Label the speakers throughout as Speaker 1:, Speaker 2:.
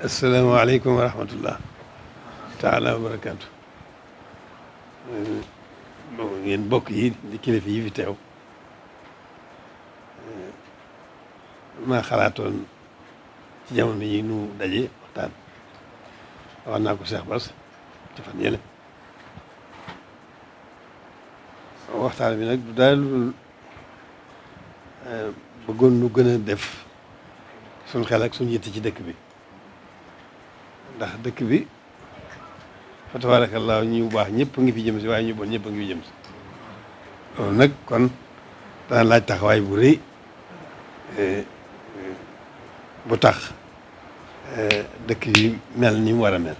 Speaker 1: asalaamaaleykum wa rahmatullah taala wa barakaatu. Yéen mbokk yi di kilifa yi fi teew, maa xalaatoon ci jamono yi nu daje waxtaan. wax naa ko Cheikh Bass ci fan yële. waxtaan bi nag du daal bëggoon nu gën a def suñ xel ak suñ yitte ci dëkk bi, ndax dëkk bi fa tabaarakallaa ñu baax ñëpp ngi fi jëm si, waaye ñu bon ñëpp a ngi fi jëm si. loolu nag kon dana laaj taxawaay bu rëy bu tax dëkk bi mel ni mu war a mel.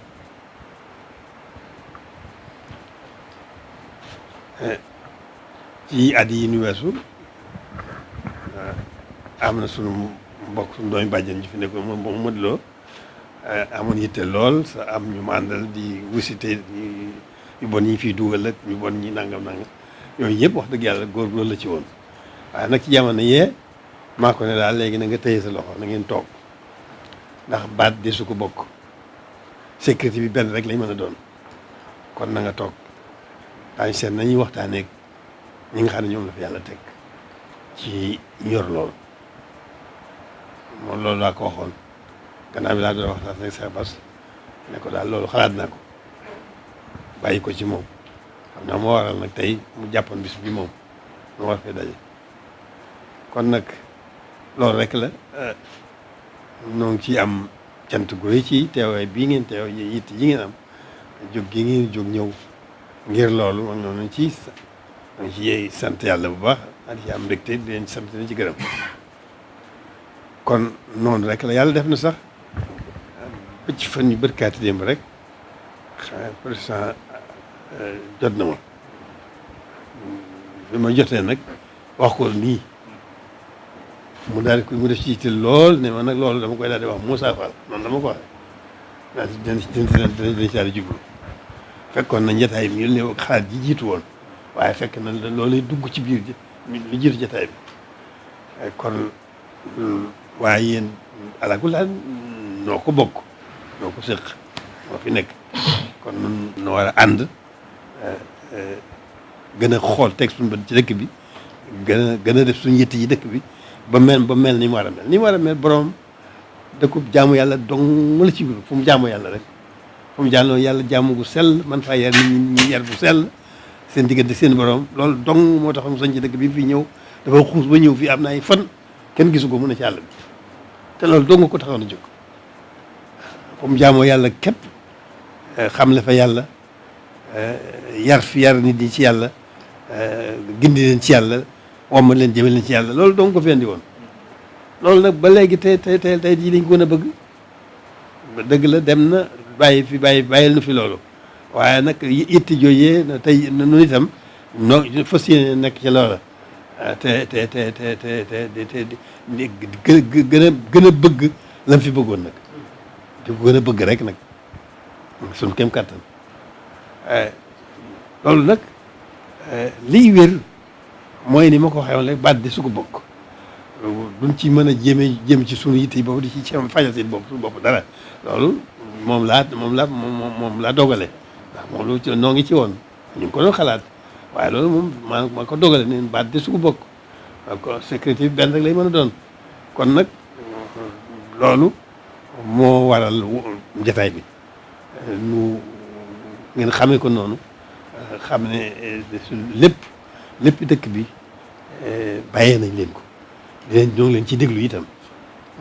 Speaker 1: ci at yi nu weesu am na sunu mbokk sunu doomi bàjjen ji fi nekkoon moom Modou Lo amoon yitte lool sa am ñu màndal di wisite ñu bon ñi fiy dugal ak ñu bon ñi nangam yooyu yëpp wax dëgg yàlla góor loolu la ci woon. waaye nag ci jamono yee maa ko ne daal léegi na nga téye sa loxo na ngeen toog, ndax baat de su ko bokk sécurité bi benn rek lañ mën a doon. kon na nga toog daañu seet nañuy waxtaanee ñi nga xam ne ñoom la fi yàlla teg ci ñor loolu. moom loolu laa ko waxoon gannaaw bi laa doon waxtaan ak Cheikh Bass ne ko daal loolu xalaat naa ko bàyyi ko ci moom. xam naa moo waral nag tey mu jàppoon bis bi moom mu war fee daje. kon nag loolu rek la ñoo ngi ciy am cant gu rëy ci teewaay bii ngeen teew yitt yi ngeen am jóg gi ngeen jóg ñëw ngir loolu moom noonu ci sant yàlla bu baax ak ci am mbégte di leen sant leen ci gërëm. kon noonu rek la yàlla def na sax bëcc fan yu bërkaati démb rek président jot na ma bi ma jotee nag wax ko nii mu daal di ko mu def ci yitte lool ne ma nag loolu dama koy daal di wax Moussa Fall noonu dama ko waxee daal dinañ ci daal di jublu. fekkoon na njataay bi ñu ne xalaat ji jiitu woon, waaye fekk na loolu dugg ci biir ji lu jiitu jataay bi. kon waaye yéen alaakulaa noo ko bokk noo ko séq moo fi nekk. kon nun no war a ànd gën a xool teg suñu bët ci dëkk bi, gën a def suñu yitte yi dëkk bi ba mel ni mu war a mel. ni mu war a mel borom dëkkub jaamu yàlla dong la ci biir, fu mu jaamu yàlla rek fu mu jaamu yàlla jaamu gu sell man faa yar nit ñi yar bu sell seen diggante seen borom. loolu dong moo tax mu sañ ci dëkk bi fii ñëw dafa xuus ba ñëw fii am na ay fan kenn gisu ko mun a ci àll bi te loolu dong ko taxaw na jóg. fu mu jaamoo yàlla képp xam la fa yàlla yar nit ñi ci yàlla gindi leen ci yàlla womma leen jëme leen ci yàlla, loolu dong ko fi andi woon. loolu nag ba léegi tey jii dañ ko gën a bëgg. dëgg la dem na bàyyil nu fi loolu, waaye nag itti jooyee tey nu itam noo fas yéene nekk ci loola te gën a bëgg lam fi bëggoon nag di ko gën a bëgg rek nag suñu kem kàttan. loolu nag liy wér mooy ni ma ko waxee woon rek baat di su ko bokk duñ ci mën a jéem ci suñu yitte yi boobu di ci fajal seen bopp suñu bopp dara. loolu moom laa dogale ndax moom lu noo ngi ci woon ñu ngi ko doon xalaat, waaye loolu moom maa ko dogale ne baat di su ko bokk ko sécurité bi benn rek lay mën a doon. kon nag loolu moo waral jataay bi nu ngeen xamee ko noonu, xam ne lépp dëkk bi bàyyee nañ leen ko ñoo ngi leen ci déglu itam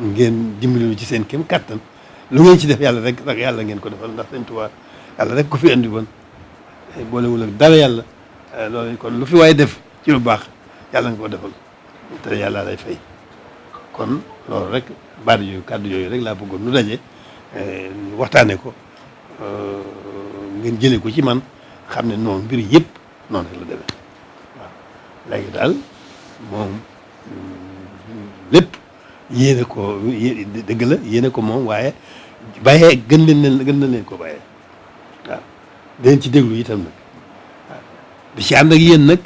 Speaker 1: ngeen dimbali ci seen kem kàttan. lu ngeen ci def yàlla rek yàlla ngeen ko defal, ndax Sëñ Tuubaa yàlla rek ko fi andi woon boolewul ak dara yàlla. loolu kon lu fi waaye def ci lu baax yàlla nga ko defal te yàlla lay fay. kon loolu rek baat yooyu kàddu yooyu rek laa bëggoon nu daje waxtaane ko ngeen jëlee ko ci man xam ne noonu mbir yëpp noonu rek la demee. waaw léegi daal moom lépp yéene ko dëgg la yéene ko moom, waaye bàyyee gën na leen ko bàyyee. waaw dinañ ci déglu itam nag waaw di ci ànd ak yéen nag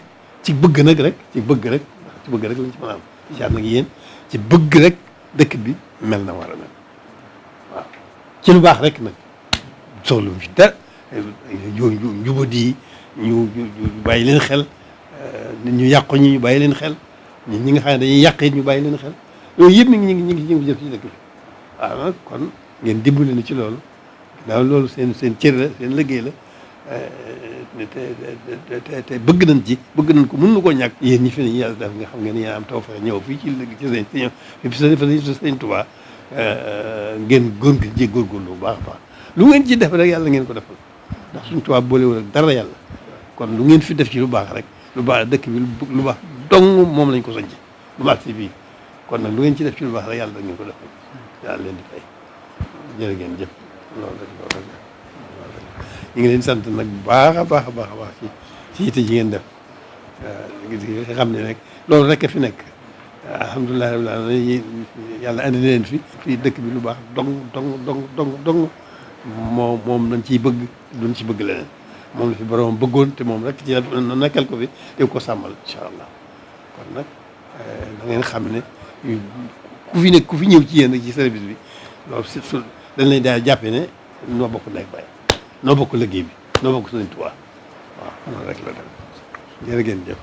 Speaker 1: ci bëgg nag rek ci bëgg rek lañ ci mën a am di ci ànd ak yéen ci bëgg rek dëkk bi mel na war a mel. waaw ci lu baax rek nag soxlu fi dara njubadi ñu bàyyi leen xel nit ñu yàqu ñi ñu bàyyi leen xel ñi nga xam ne dañuy yàq it ñu bàyyi leen xel yooyu yëpp ñu ngi jëf ci dëkk bi waaw nag kon ngeen dimbali na ci loolu ginnaaw loolu seen cër la seen liggéey la te bëgg nañ ko mën na koo ñàkk yéen ñi fi ne yàlla def nga xam ngeen yéen am taw fexe ñëw fii ci sëñ Tuubaa ngeen góorgóorlu bu baax a baax lu ngeen ci def rek yàlla ngeen ko defal ndax suñ Tuubaa boolewul ak dara yàlla kon lu ngeen fi def ci lu baax rek lu baax dëkk bi lu baax dong moom lañ ko sañc lu baax si bii kon nag lu ngeen ci def ci lu baax rek yàlla ngeen ko defal yàlla leen di fay jërë ngeen jëf loolu rek ñu ngi leen sant nag bu baax a baax ci yitte ji ngeen def nga xam ne rek loolu rek a fi nekk alhamdulilah rabbil alamin yàlla andi leen fii dëkk bi lu baax dong moom lañ ciy bëgg duñ ci bëgg leneen moom la fi borom bëggoon te moom rek ci nekkal ko fi te ko sàmmal incha allah kon nag da ngeen xam ne ku fi ñëw ci yéen ci service bi loolu surtout dañ lay daal jàppee ne noo bokk ndey ak baay noo bokk liggéey bi noo bokk Sëriñ Tuubaa waaw noonu rek la dem jërë ngeen jëf